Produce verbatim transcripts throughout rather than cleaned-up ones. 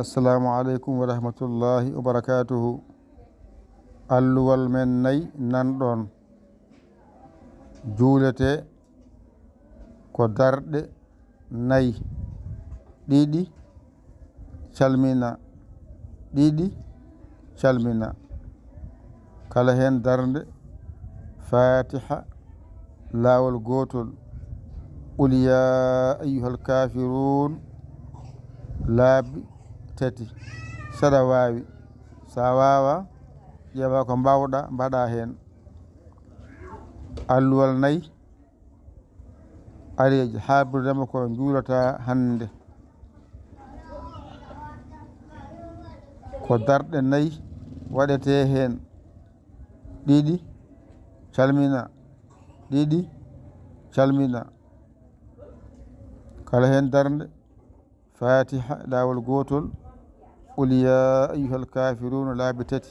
Assalamu aleykum wa rahmatullahi wa barakatuhu. Alluwal men nay nan ɗon. Juulete ko darɗe nay. Ɗiɗi, calmina. Ɗiɗi, calmina. Kala heen darnde, Fatiha, laawol gootol. Qul ya ayyuhal kafirun, laabi tati. Saɗa waawi. Sa waawa, ƴeewa ko mbaawɗa, mbaɗa heen. Alluwal nay, areeji haabirdema ko njuulata hannde. Ko darɗe nay waɗetee heen. Ɗiɗi, calmina. Ɗiɗi, calmina. Kala heen darnde, Fatiha, laawol gootol. Qul ya ayyuhal kafirun, laabi tati.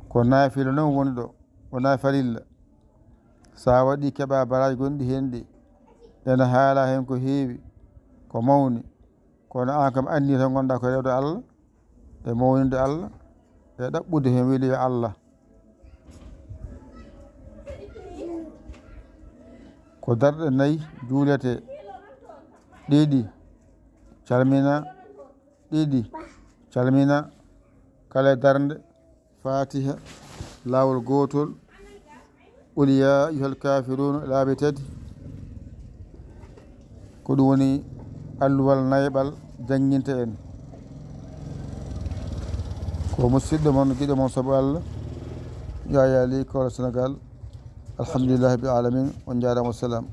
Ko naafila noon woni ɗo, wonaa farilla. Sa waɗi keɓa baraji gonɗi heen ɗi. Ene haala heen ko heewi, ko mawni. Kono aan kam anndi tan ngonɗa ko rewde Allah, e mawninde Allah, e ɗaɓɓude heen weli yo Allah. Ko darɗe nay juulete. Ɗiɗi, calmina. Ɗiɗi, calmina. Kala darnde, Fatiha, laawol gootol. Qul ya ayyuhal kafirun, laabi tati. Ko ɗum woni alluwal nayɓal jannginta en. Ko musidɗo mon, giɗo mon sabu Allah, Yaya Ly, Kaolack, Sénégal. Alhamdulillahi rabbil alamin. On njaaraama, wassalam.